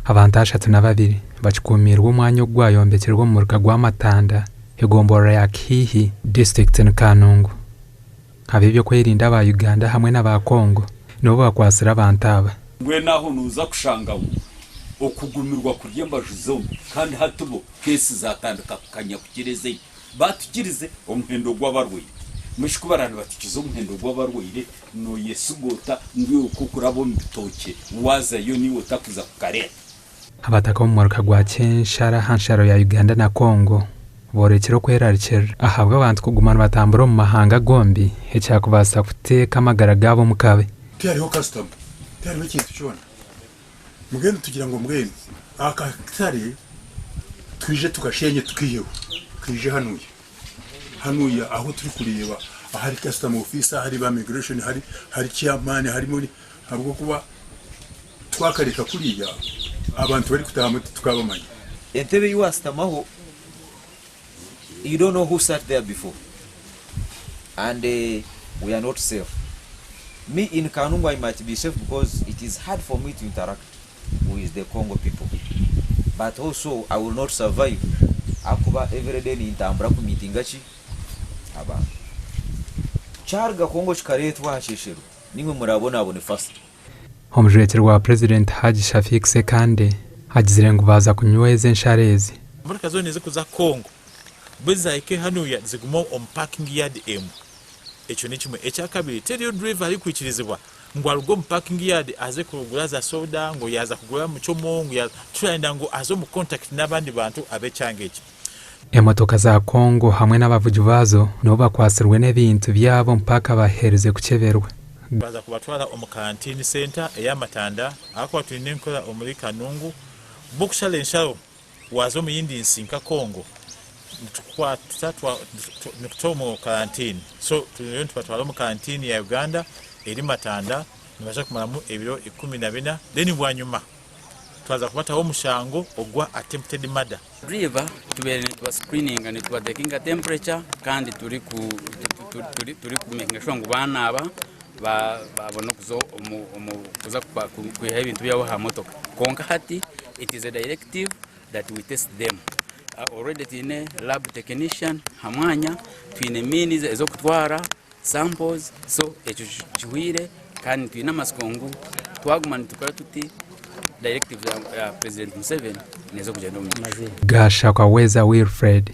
Abantu 32 bakikuumiirwe omwanya ogu gwayombekirwe omu muruka gwa Matanda, egomborora ya Kihihi, disiturikiti ni Kanungu. Ab'ebyokwerinda aba Uganda hamwe n'aba Congo nibo bakwatsire abantu aba. Mbwenu aho nooza kushanga ngu okugumirwa kuri embaju zombi kandi hati bo keesi zaatandika kukanya kukira ezaitu. Baatukirize omuhendo gw'abarwaire. Mbwenu shi ku baraabe nibatukiza omuhendo gw'abarwaire, nooyesiga ota ngu iwe ku okuraba omu bitookye waazayo niiwe otakuza kukareeta? Abataka omu muruka gwa Kyenshara aha nsharo ya Uganda na Congo boorekire okwerarikirira ahabw'abantu kuguma nibatambura omu mahanga gombi ekyakubaasa kuteeka amagara gaabo omu kabi. Tihariho kasitoma, tihariho ekintu kyona. Mbwenu tugira ngu mbwenu akatare twije tukashenye tukiiheho kaije hanuya. Hanuya ahu turikureeba ahari kasitoma ofiisi, ahari ba migureshoni, ahari ceyamaani, harimu ahabw'okuba twakareka kuriya abantu barikutaahamu titukabamanya. Entebe ei waashutamaho you don't know who sat there before and we are not safe. Me in Kanungu I might be safe because it is hard for me to interact with the Congo people but also I will not survive ahakuba everyday nintambura ku meetinga ki? Abantu. Kyaruga Congo kikareetwa aha kyeshero nimwe murabonabone first. Omujwekyerwa wa Purezidenti Hajji Shafiq Ssekande agizire ngu baaza kunyweza ensharo ezi. Emotoka zoona ezirikuza Congo bwe zahika hanuya ziguma omu parking yard emwe. Ekyo nikimwe. Ekyakabiri teriyo driver arikwikirizibwa ngu aruge omu parking yard aze kugura za soda ngu yaaza kugura muchomo ngu yaaza turayenda ngu aze omu contact n'abandi bantu ab'ekyanga eki. Emotoka za Congo hamwe n'abavugi baazo nibo bakwatsirwe n'ebintu byabo mpaka baherize kukyeberwa. Twaza kubatwara omu Quarantine Centre eya Matanda ahakuba twine enkora omuri Kanungu bw'okushara ensharo waaza omu yindi nsi nka Congo nitukukwata nitukuta omu quarantine so turiyo nitubatwara omu quarantine ya Uganda eri Matanda nibaija kumaramu ebiro 14 then bwanyima twaza kubataho omushango ogwa attempted murder. Driver tubaire nituba screeninga nituba takinga temperature kandi turi ku turi ku makinga sure ngu banaaba babona kuza omu omu kuza kwihaho ebintu byabo aha motoka kwonka hati it is a directive that we test them already twine lab technician aha mwanya twine means ez'okutwara samples so ekyo kihwire kandi twine amatsiko ngu twaguma nitukora tuti directive ya president Museveni neeza kugyenda omu maisho. Gashakwa Weza Wilfred.